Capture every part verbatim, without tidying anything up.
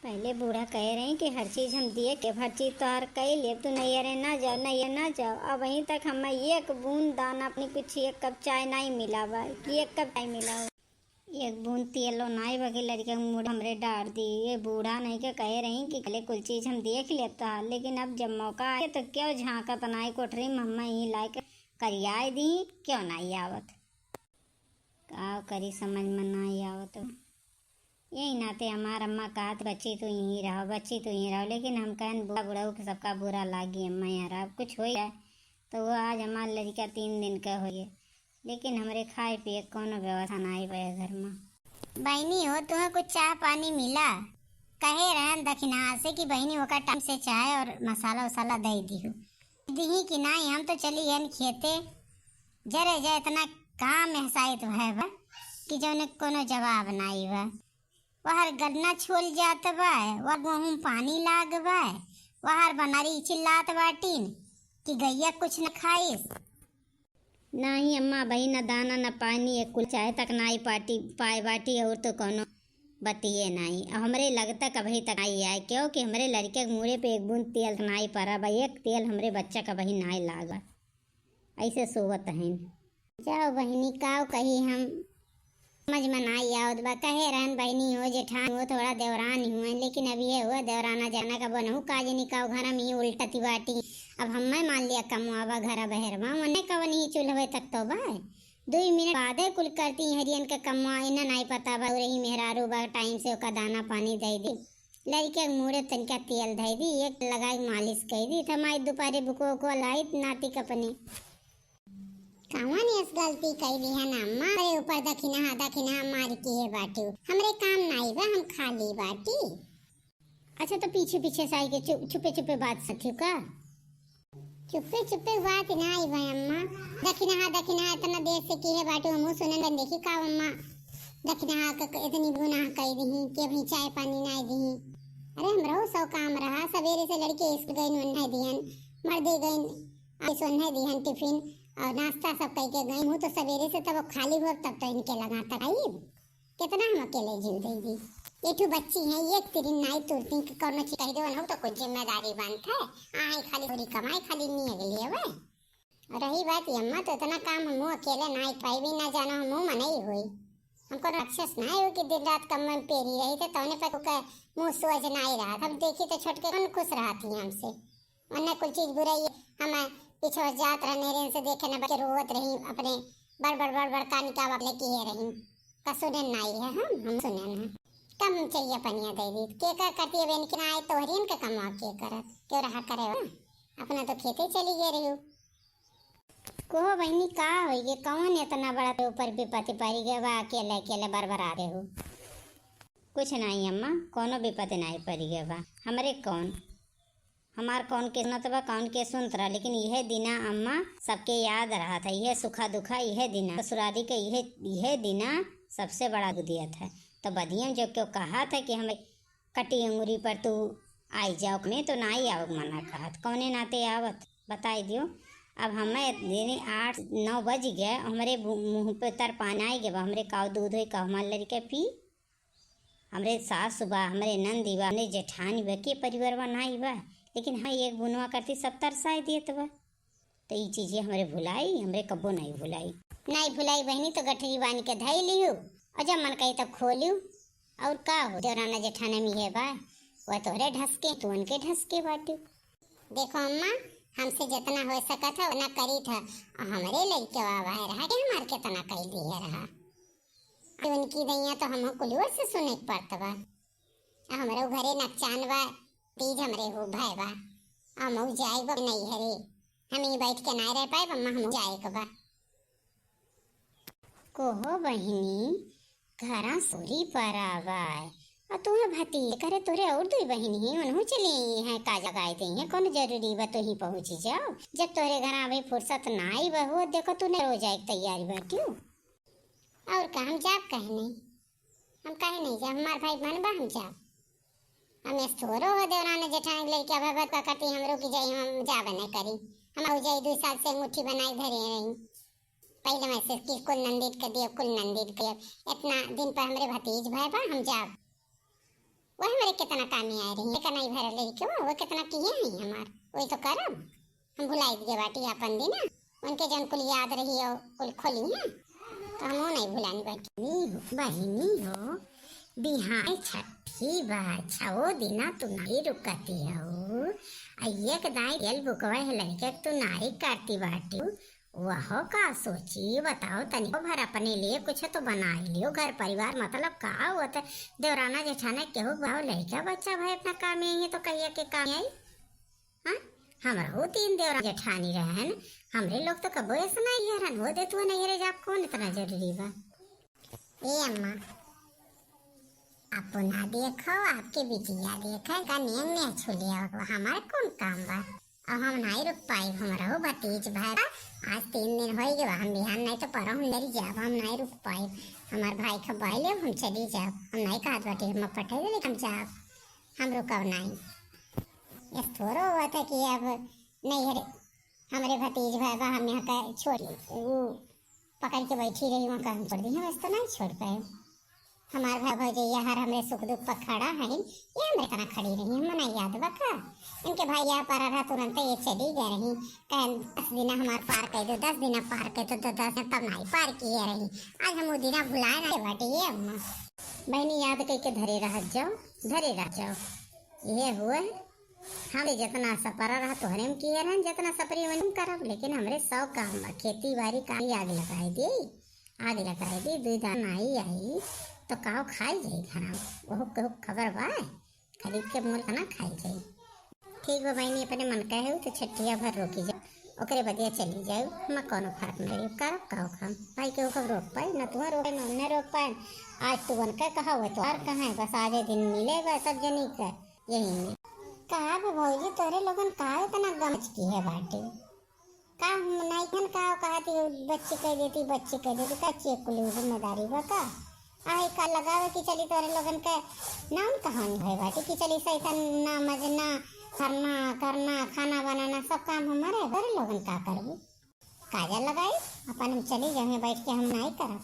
पहिले बूढ़ा कहे रही कि हर चीज हम दिए के, हर चीज तोहार कई लेब, तू नैहरे ना जाओ, नैहरे ना जाओ। अबहीं तक हमें एक बूंद दाना पानी, कुछ एक कप चाय नाहीं मिला बा, कि एक कप चाय मिला हो। एक बूंद तेलो नाहीं बा कि लड़के के मूड़े हमरे डार दी। ये बूढ़ा नहीं के कहे रही कि पहले कुल चीज हम देख लेता, लेकिन अब जब मौका आए तो क्यों झांकत नाहीं कोठरी में, हमें ही लाइके करियाए दी, क्यों नाहीं आवत। का करी, समझ में नाहीं आवत। यही नाते हमार अम्मा कहत, "बच्ची तू यहीं रहो, बच्ची तू यहीं रहो," लेकिन हम कहन, "बूढ़ा बुढ़ऊ के सबका बुरा लागी अम्मा, यहाँ रहो, कुछ हो जाए।" तो वो आज हमार लड़का तीन दिन का हो गए, लेकिन हमरे खाए पिए के कौनो व्यवस्था नाहीं बा घर में। बहिनी हो, तुम्हें कुछ चाह पानी मिला? कहे रहन दखिनहा से कि बहिनी ओका टाइम से चाय और मसाला उसाला दे दिहु। दिही कि नाहीं, हम तो चली गन खेते। जरे जे इतना काम एहसाइत भय बा कि जौने कोनो जवाब नाहीं बा। वहर गन्ना छोल जात बा, वह गेहूं पानी लाग बा, वहर बनारी चिल्लात बाटिन कि गैया कुछ न खाइस। नाहीं अम्मा, अबही न दाना न पानी, एक कुल चाय तक नाहीं पाटी, पाए बाटी, और तो कौनो बतिये नाहीं। अब हमरे लगता कबही तक नाहीं आए, क्योंकि हमरे लड़के के मूड़े पे एक बूंद तेल नाहीं परा बा, एक तेल हमरे बच्चा कबही नाहीं लागा। ऐसे सोवत हैं। जाओ बहिनी, काव कही हम, समझ में नाहीं आवत बा। कहे रहन बहिनी हो, जेठान हो, थोड़ा देवरान ही हुए, लेकिन अब ये हुआ देवराना जाना का बनहु काज निकाव, घर में ही उल्टती बाटी। अब हमें मान लिया कमवा बा घर बहर में, उन्हें कवन ही चूल्हवे तक तो बा। दुई मिनट बादे कुल करती हरियन के कमवा, इन्हें नाहीं पता बा, रही मेहरारू बा, टाइम से ओका दाना पानी दे दी, लड़के के मूड़े तनिका तेल धई दी, एक लगाई मालिश कई दी, त माई दोपहरे बुको उको लाई नाती के अपने। कवन एस गलती कइली है ना अम्मा? हमरे ऊपर दखिनहा, दखिनहा मार किहे बाटी। हमरे काम नाई बा, हम खाली बाटी। अच्छा, तो पीछे पीछे से आई के चु-, छुपे छुपे बात सथी का? चुपे चुपे बात नाई बा अम्मा। दखिनहा, दखिनहा इतना देर से किहे बाटी, हमहू सुनन, देखी का अम्मा दखिनहा के इतनी गुनाह कई दिही कि अभी चाय पानी नाई दिही। अरे, हमरो सौ काम रहा, सवेरे से लड़के स्कूल गइन, ओन्हे दिहन, मर्दे गइन, आई सोन्हे दिहन टिफिन और नाश्ता सब कई के गई। मुँह तो सवेरे से तब खाली हुआ, तब तो इनके लगा तक आई। कितना हम अकेले जीव दे दी। ये ठू बच्ची है, एक तिरिन नाई तुरती के कौनो चीज कह दो ना, तो कुछ जिम्मेदारी बनत है। आई खाली पूरी कमाई खाली नहीं अगली है। रही बात ये अम्मा, तो इतना काम हमहू अकेले नाई पाई भी ना जानो, हमहू मनई हुई। हमको राक्षस नाई हो कि दिन रात कमवा में पेरी रही, तो तौने पर के मुँह सोच नाई रहा। हम देखी तो छोटके कौन खुश रहती है हमसे। उन्हें कुल चीज बुराई हम पीछे जात रहने रे से देखे न बच्चे रोवत रही, अपने बड़ बड़ बड़ बड़ कानी का बबले किए रही। का सुने नाई है हम, हम सुने ना। कम चाहिए पनिया दे दी, के का करती अब इनके ना आए तोहरियन के कमा के करत, क्यों रहा करे वा? अपना तो खेते चली गए रही। कहो बहिनी, का होई गे, कौन इतना बड़ा के ऊपर विपत्ति पड़ी गए बा, अकेले अकेले बरबरा रहे हो? कुछ नाई अम्मा, कौनो विपत्ति नाई पड़ी गए बा। हमरे कौन हमार कौन के सुनत बा, कौन के सुनत रहा, लेकिन यह दिना अम्मा सबके याद रहत है, यह सुखा दुखा, यह दिना ससुरारी के, यह, यह दिना सबसे बड़ा दुख दियत है। तो बदियम जो क्यों कहत है कि हमें कटी अंगुरी पर तू आई जाओ, मैं तो नाई आवक मना कहत, कौने नाते आवत बताई दियो। अब हमें दिन आठ नौ बज गए, हमरे बु-, मुँह पे तर पानी आई गए बा, हमरे काव दूध होई, काव हमार लड़के पी। हमरे सास बा, हमरे नंदी बा, हमरे जेठानी बा, के परिवार बा नाई बा, लेकिन हाँ, एक बुनवा करती सब तरसाई देत बा। तो ई चीजें हमरे भुलाई, हमरे कब्बो नाई भुलाई। नाई भुलाई बहिनी, तो गठरी बांध के धई लियो और जब मन कही तब खोलियो। और का हो, देवराना जेठाना में है बा, वह तोहरे ढसके, तू उनके ढसके बाटू। देखो अम्मा, हमसे जितना हो सकत है उतना करी था, और हमरे लड़के बाबा है रहा कि हमार कितना कैली है रहा। उनकी दैया तो हम कुलवर से सुने के पड़त बा। आ हमरो घरे नकचान बा, तीज हमरे हो भय बा। आ मऊ जाए बा नहीं हरे, हम ही बैठ के नाय रह पाए, अम्मा हम जाए के बा। कोहो बहिनी, घरा सूरी पर आवाय। आ तुम्हें भतीज करे तोरे और दुई बहिनी ही, उन्हों चली हैं, का जगाए दे हैं, कौन जरूरी बा तो ही पहुँची जाओ। जब तोरे घरा अभी फुर्सत नाई बा हो, देखो तूने रो जाए के तैयारी बैठियो। और का हम जाब कहे नहीं, हम कहे नहीं जाब, हमार भाई मन बा हम जाब। हम एस थोरो हो देवरान जेठान लड़के अब बत का करती हम रुकी जाई, हम जाब नहीं करी। हम हो जाई दो साल से अंगूठी बनाई धरे रही। पहले मैं से कि कुल नंदित के दियो, कुल नंदित के दियो। इतना दिन पर हमरे भतीज भाई बा हम जाब। वो हमरे कितना कामे आए रही, एक नाई भरल रही के वो, वो कितना किहे हैं हमार, वही तो करब। हम भुलाई दिए बाटी आपन दिना, उनके जौन कुल याद रही हो, कुल खोली हैं, तो हम वो नहीं भुलानी बाटी। बहिनी हो, बहिनी हो, बिहान छठी बा, छओ दिना तू नहीं रुकती हो, आ एक दाई तेल बुकवा है लड़के के तू नाई करती बाटी, वह का सोची बताओ तनी, भर अपने लिए कुछ तो बनाई लियो, घर परिवार मतलब का होत है, देवराना जेठाना केहू बाव लड़का बच्चा भाई अपना काम आई है तो कहिया के काम आई। हाँ, हमरहू तीन देवरा जेठानी रहन, हमरे लोग तो कबो ऐसा नहीं हरन, वो दे तू नैहरे जाब, कौन इतना जरूरी बा? ए अम्मा, अपना देखो, आपके बिटिया देखे का नेंग ने छुलिया, हमारे कौन काम बा? अब हम नहीं रुक पाई, हमरहू भतीज भाई बा, आज तीन दिन हो गए, हम बिहान नहीं तो परहु हम नहीं जाब, हम नहीं रुक पाई, हमार भाई खबाई ले हम चली जाब, हम नहीं कहत बाटी हम पठे दे हम जाब, हम रुकब नहीं। ये थोड़ो हुआ था कि अब नहीं हरे, हमरे भतीज भाई बा, हम यहाँ का छोड़, वो पकड़ के बैठी रही, वहाँ का हम छोड़ दी, हम ऐसा तो नहीं छोड़ पाए। हमार भाई भौजैया हर हमरे सुख दुख पर खड़ा है, ये हमरे तना खड़ी रही, हम नहीं याद बा का? इनके भाई यहाँ पर रहा, तुरंत ये चली गए रही, कहें दस दिना हमार पार कर दो, दस दिना पार कर दो, तो दस दिन तब नहीं पार किए रही। आज हम वो दिना भुलाए ना बाटे ये अम्मा। बहनी याद करके धरे रह जाओ, धरे रह जाओ, ये हुए। हम जितना सपरा रहा तोहरे में किए रहन, जितना सपरी वही में करब, लेकिन हमरे सौ काम बा, खेती बाड़ी का भी आग लगाए दी, आग लगाए दी, दुई दाना नाई आई तो काव खाई जाई घरा, ओहो केहू खबर बा, खरीद के मोल ना खाई जाई। ठीक बा बहिनी, अपने मन का है तो छठिया भर रोकी जाओ, ओकरे बदिया चली जाओ, हमें कोनो फर्क नहीं, करब काव खाम, भाई केहू कब रोक पाए, न तुहा रोक पाए, न उन्हें रोक पाए। आज तू उनका कहा हुआ तो और कहाँ है, बस आज ये दिन मिले बा सब जनी का। यही में। का बे भौजी, तोरे लोगन का इतना गमच की है बाटे? का हम नाइकन का कहती हो, बच्ची कह देती, बच्ची कह देती, का चेक कुली जिम्मेदारी बा का? आहे का लगावे कि चली तोरे लोगन के नाम कहानी है बाटे कि चली सैतन ना मजना, खरना, करना, खाना बनाना, सब काम हमारे, तोरे लोगन का करबू? काजर लगाई, अपन हम चली जाए, बैठ के हम नाई करब।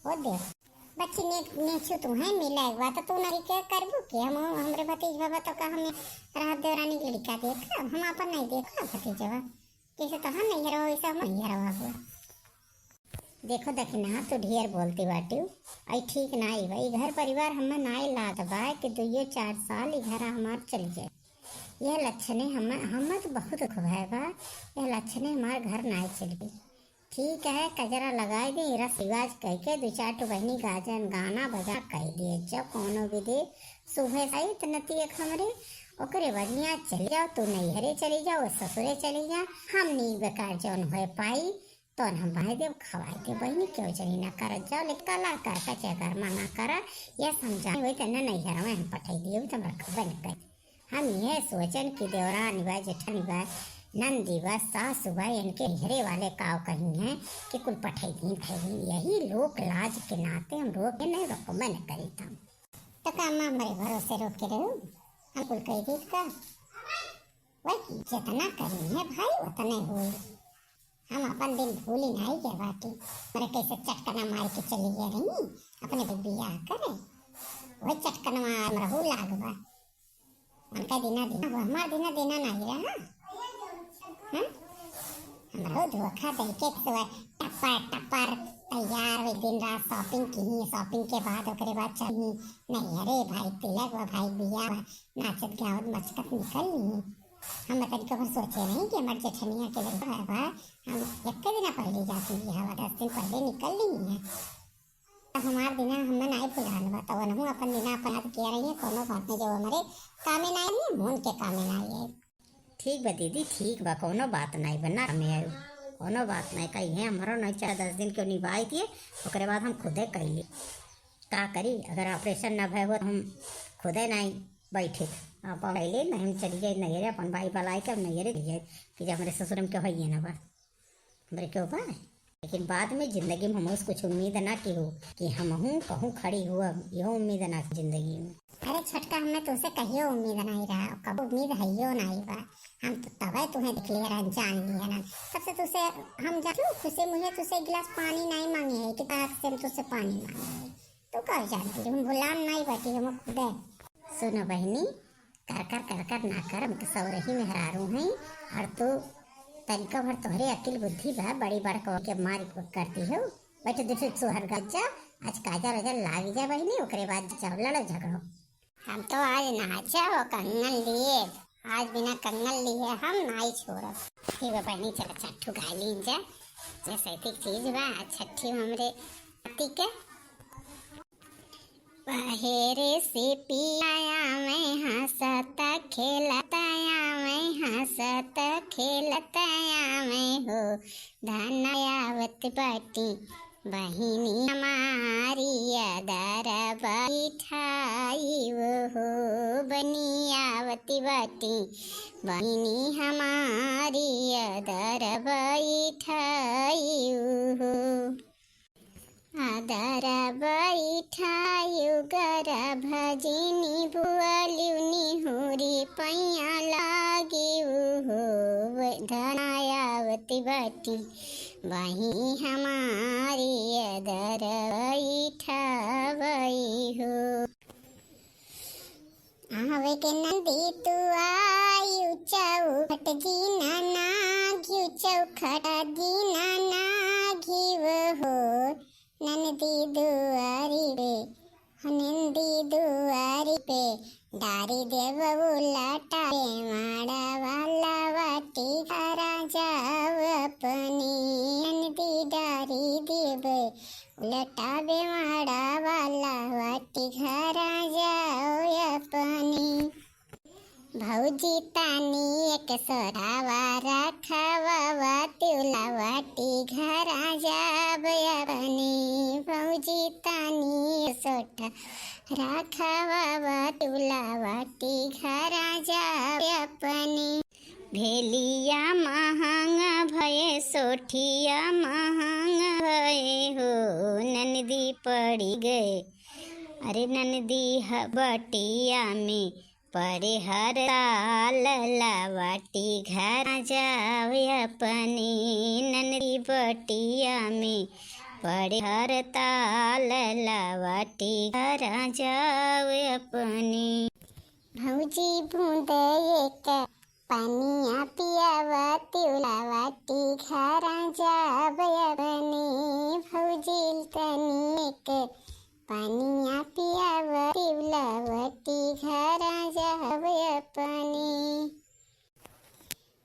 वो देख, बच्ची ने, ने छू तू है मिला एक बार, तो तू नहीं के करबू के? हम, हमरे भतीज बाबा तो का हमें रहत देवरानी के लड़का देख, हम अपन नहीं देख भतीजवा। जैसे तो हम नहीं हरवा, वैसे हम नहीं हरवा हुआ। देखो दखिना, तू ढेर बोलती बाटी, आई ठीक नाई बा। ई घर परिवार हमें नाई लाग बा कि दुइयो चार साल ई घर हमार चल जाए। यह लक्षणे हम, हम तो बहुत दुख भय बा, यह लक्षणे हमार घर नाई चल गई। ठीक है, कजरा लगाई दे, रस रिवाज कह के दो चार ठो बहनी गाजन, गाना बजा कह दिए, जब कोनो विधि सुबह साइत नती एक हमरे, ओकरे बनिया चली जाओ, तू नैहरे चली जाओ, ससुरे चली जा, हम नी बेकार जौन होए पाई, तौन हम बाहे देव, खवाए देव, बहिनी केहू जनी ना करत जाओ, लेकिन कला कर, कचे कर, मना कर, यह समझाए वही तेने नैहर में हम पठाई दिए, वही तुम रखबे न करी। हम यह सोचन कि देवरानी बा, जेठानी बा, नंदी बा, सासु बा, इनके नैहरे वाले काव कही हैं कि कुल पठाई दीन, पठाई दीन। यही लोक लाज के नाते हम रोक के नहीं रखबे न करी तम। तो का अम्मा हमरे भरोसे रोक के रहू? हम कुल कह दी का? वही जितना करी है भाई उतने हुई। हम अपन दिन भूली नहीं के बाटी। मरे कैसे चटकना मार के चली गई रही अपने बियाह करे। वही चटकनवा हमरहू लाग बा। उनका दिना दिना, वो हमार दिना दिना नहीं रहा। हाँ? हमरहू धोखा दे के तो टपर टपर तैयार हुई, दिन रात shopping की, shopping के बाद ओकरे बाद चली। नहीं, अरे भाई तिलक बा, भाई बियाह बा, नाचत गावत मचकत निकल ली। हम तनिको भर सोचे नहीं कि हमार जेठनिया के लड़का है बा, हम एक दिन पहले जाती है, दस दिन पहले निकल ली है। तो हमार दिना हमें नहीं भुलान बा, तो वनहु अपन दिना अपन याद किया रही है, कोनो बात नहीं, जो हमारे कामे नहीं है, मोहन के कामे नहीं है। ठीक बा दीदी, ठीक बा, कोनो बात नहीं बा, ना कामे आयो, कोनो बात नहीं, कही है हमरो नहीं चाहे दस दिन क्यों निभाई दिए, ओकरे बाद हम खुदे कैली। का करी, अगर operation ना भय हो तो हम खुदे नहीं बैठे, आप कैले नहीं हम चली जाए नैहरे, अपन भाई बलाई के हम नैहरे चली जाए कि जब हमारे ससुर में क्यों है ना बा, हमरे क्यों बा। लेकिन बाद में जिंदगी में हमसे कुछ उम्मीद ना की हो कि हम हूँ कहूँ खड़ी हुआ, यह उम्मीद ना जिंदगी में। अरे छोटका, हमें तुझसे कहियो उम्मीद नहीं रहा, कब उम्मीद है यो नहीं बा। हम तो तबे तुम्हें देख लिया रहा, जान लिया ना। तब से तुझसे हम जा, क्यों खुशी मुझे तुझसे एक गिलास पानी नहीं मांगे है कि ताक से हम तुझसे पानी मांगे है। तू का जानती, हम भुलान नहीं बाटी, हम खुद है। सुनो बहिनी, कर कर कर कर ना कर, हम तो सौरही मेहरारू हैं, और तो तनिको भर तोहरे अकिल बुद्धि बा, बड़ी बड़को के मारी करती हो। बैठ दूसरे सोहर गज्जा, आज काजर ओजर लागी जा बहिनी, ओकरे बाद जाओ लड़ो झगड़ो। हम तो आज नाचब कंगन लिए, आज बिना कंगन लिए हम नाई छोड़ब। ठीक बा बहिनी, चला छठू गाय लीन जा, जैसे चीज बा छठी हमरे पति के। पहेरे से पियाया मैं हंसत खेलत आवे, हंसत खेलत आवे हो, धान आवत बाटी बहिनी हमारी अदर बैठाई हो, बनी आवत बाटी बहिनी हमारी अदर बैठाई हो। अदर बैठायु गर्भ जिनी बुअलिउ निहुरी पैया लागिउ हो, धनायावती बाटी बही हमारी अदर बैठावई हो। आवे के नंदी तू आयु चौखट दीना ना घिउ चौखट दीना ना घिउ हो। नंदी दुआरी पे, हो नंदी दुआरी पे डारी देव उलटा पे माड़ा वाला वाटी घरा जाव अपनी। नंदी डारी देव उलटा बेवाड़ा वाला वाटी घरा जाओ अपनी। भौजी तानी एक सोरावा राखावा तिउला वाटी घरा जाब अपनी। भौजी तानी एक सोटा राखावा तिउला वाटी घरा जाब अपनी। भेलिया महंगा भये, सोठिया महंगा भये हो, ननदी पड़ी गए। अरे ननदी ह-, बटिया में पड़े हर ताल, लावाटी घर जावे अपने। ननदी बटिया में पड़े हर ताल, लावाटी घर जावे अपने। भौजी बूंद एक पनिया पियावा तिउला वाटी घरा जाब अपने। भौजी तनी एक पनिया पियावा तिउला वाटी घरा जाब अपने।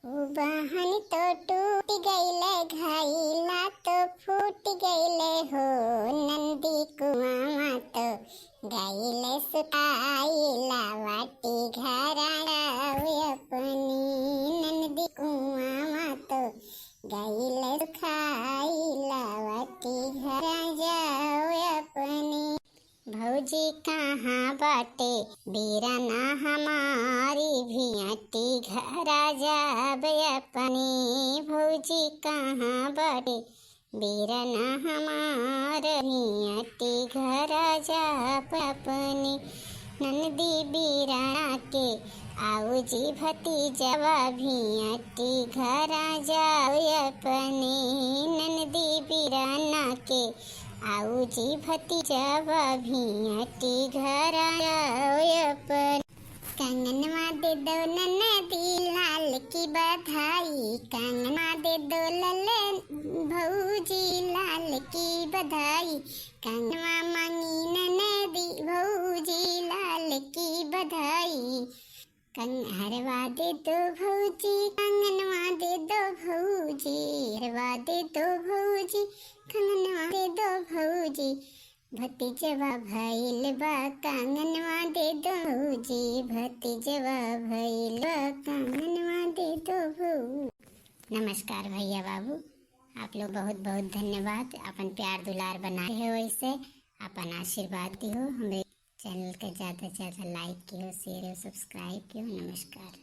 ओ बहन तो टूट गइले, घाइला तो फूट गइले हो, नंदी कुआवा तो गइले सुखाइला वाटी घरा जाओ अपनी। नंदी कुआवा तो गइले सुखाइला वाटी घरा जाओ अपनी। भौजी कहाँ बाटे बीरना हमारी भियाटी घरा जाब अपनी। भौजी कहाँ बाटे बीरना हमार भियाटी घरा जाब अपनी। ननदी बीरना के आऊ जी भतीजवा भियाटी घरा जाओ अपनी। ननदी बीरना के आऊ जी भतीजवा भियाटी घरा जाओ अपनी। कंगनवा दे दो ननदी लाल की बधाई, कंगनवा दे दो लले भौजी लाल की बधाई। कंगनवा मांगी ननदी भौजी लाल की बधाई। कंग-, हरवा दे दो भौजी, कंगनवा दे दो भौजी, हरवा दे दो भौजी, कंगनवा दे दो भौजी। भतीजवा भइल बा कंगनवा दे दो भौजी, भतीजवा भइल बा कंगनवा दे दो भौजी। नमस्कार भैया बाबू, आप लोग बहुत बहुत धन्यवाद, अपन प्यार दुलार बनाए हो, ऐसे अपन आशीर्वाद दिहो, हमरे चैनल के ज्यादा से ज्यादा like किहो, share हो, subscribe किहो। नमस्कार।